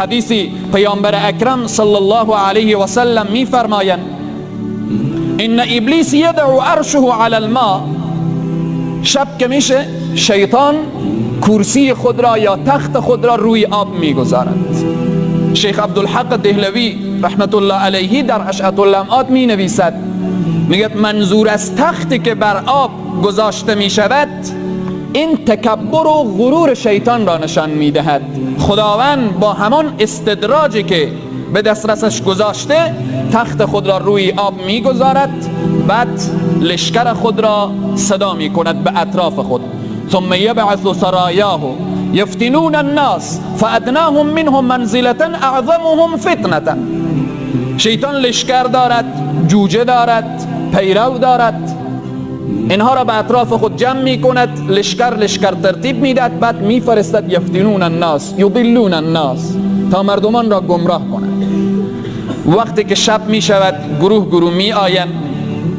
حدیثی پیامبر اکرم صلی الله علیه و سلم میفرمایند ان ابلیس یدع عرشه علی الماء. شب که میشه شیطان کرسی خود را یا تخت خود را روی آب میگذارد. شیخ عبدالحق دهلوی رحمت الله علیه در اشعة اللمعات می نویسد، میگه منظور از تختی که بر آب گذاشته می شود این تکبر و غرور شیطان را نشان می دهد. خداوند با همان استدراجی که به دسترسش گذاشته تخت خود را روی آب می گذارد، بعد لشکر خود را صدا می کند به اطراف خود. ثم یبعث سرایاه یفتنون الناس فادناهم منهم منزلة اعظمهم فتنة. شیطان لشکر دارد، جوجه دارد، پیرو دارد، اینها را به اطراف خود جمع می کند، لشکر لشکر ترتیب می دهد، بعد می فرستد یفتنون الناس یضلون الناس تا مردمان را گمراه کند. وقتی که شب می شود گروه گروه می آیند،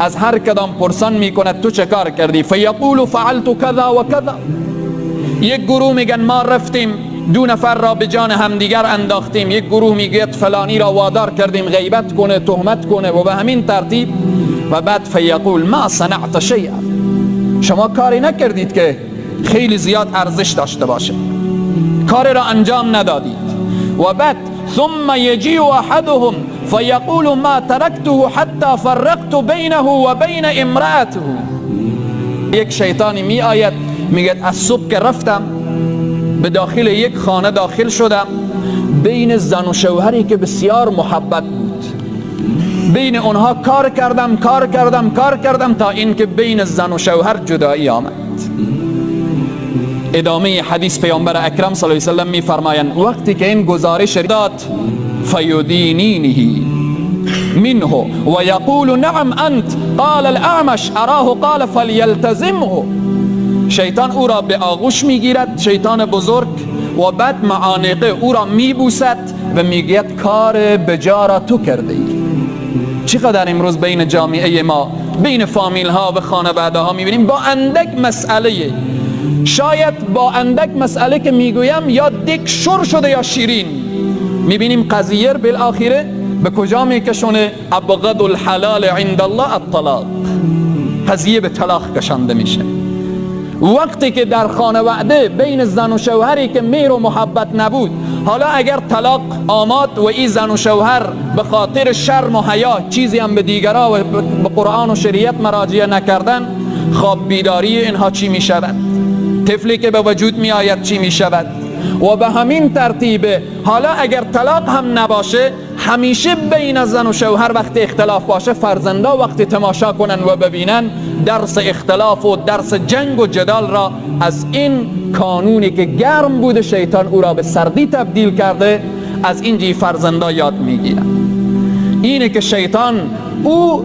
از هر کدام پرسان می کند تو چه کار کردی؟ فیقول فعلت کذا و کذا. یک گروه میگن ما رفتیم دو نفر را به جان همدیگر انداختیم، یک گروه میگوید فلانی را وادار کردیم غیبت کنه، تهمت کنه و به همین ترتیب. و بعد فیقول ما صنعت شیئا، شما کاری نکردید که خیلی زیاد ارزش داشته باشه، کاری را انجام ندادید. و بعد ثم یجیء احدهم فیقول ما ترکته حتی فرقت بینه و بین امرأته. یک شیطانی می آید میگه از صبح که رفتم به داخل یک خانه داخل شدم، بین زن و شوهری که بسیار محبت بود بین اونها کار کردم کار کردم کار کردم تا اینکه بین زن و شوهر جدایی آمد. ادامه حدیث پیامبر اکرم صلی الله علیه و سلم میفرمایند وقتی که این گزارش داد فیدینینه منه و یقول نعم انت قال الاعمش اراه قال فلیلتزمه. شیطان او را به آغوش میگیرد، شیطان بزرگ، و بعد معانقه او را میبوسد و میگوید کار بجا را تو کرده ای. چقدر امروز بین جامعه ما، بین فامیل ها و خانواده ها میبینیم با اندک مسئله، شاید با اندک مسئله که میگویم یا دک شور شده یا شیرین، میبینیم قضیه بالاخره به کجا میکشونه؟ ابغض الحلال عند الله الطلاق. قضیه به طلاق کشانده میشه. وقتی که در خانواده بین زن و شوهری که مهر و محبت نبود، حالا اگر طلاق آمد و این زن و شوهر به خاطر شرم و حیا چیزی هم به دیگرا و به قرآن و شریعت مراجعه نکردن، خواب بیداری اینها چی می شود؟ طفلی که به وجود می آید چی می شود؟ و به همین ترتیب حالا اگر طلاق هم نباشه، همیشه بین زن و شوهر وقتی اختلاف باشه، فرزندا وقتی تماشا کنن و ببینن، درس اختلاف و درس جنگ و جدال را از این کانونی که گرم بوده شیطان او را به سردی تبدیل کرده، از این فرزندا یاد میگیرن. اینه که شیطان او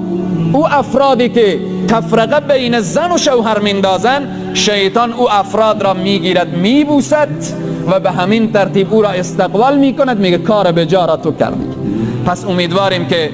افرادی که تفرقه بین زن و شوهر میندازن، شیطان او افراد را میگیرد، میبوسد و به همین ترتیب او را استقبال میکند، میگه کار به جا را تو کردی. پس امیدواریم که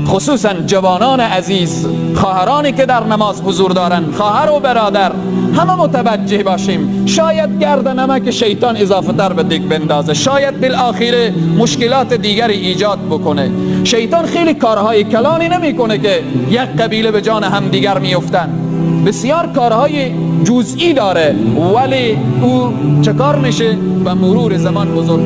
خصوصا جوانان عزیز، خواهرانی که در نماز حضور دارند، خواهر و برادر، همه متوجه باشیم. شاید گرد نمک شیطان اضافه تر به دیگ بندازه، شاید بالآخره مشکلات دیگری ایجاد بکنه. شیطان خیلی کارهای کلانی نمیکنه که یک قبیله به جان هم دیگر میفتن، بسیار کارهای جزئی داره، ولی او چکار میشه؟ به مرور زمان بزرگ.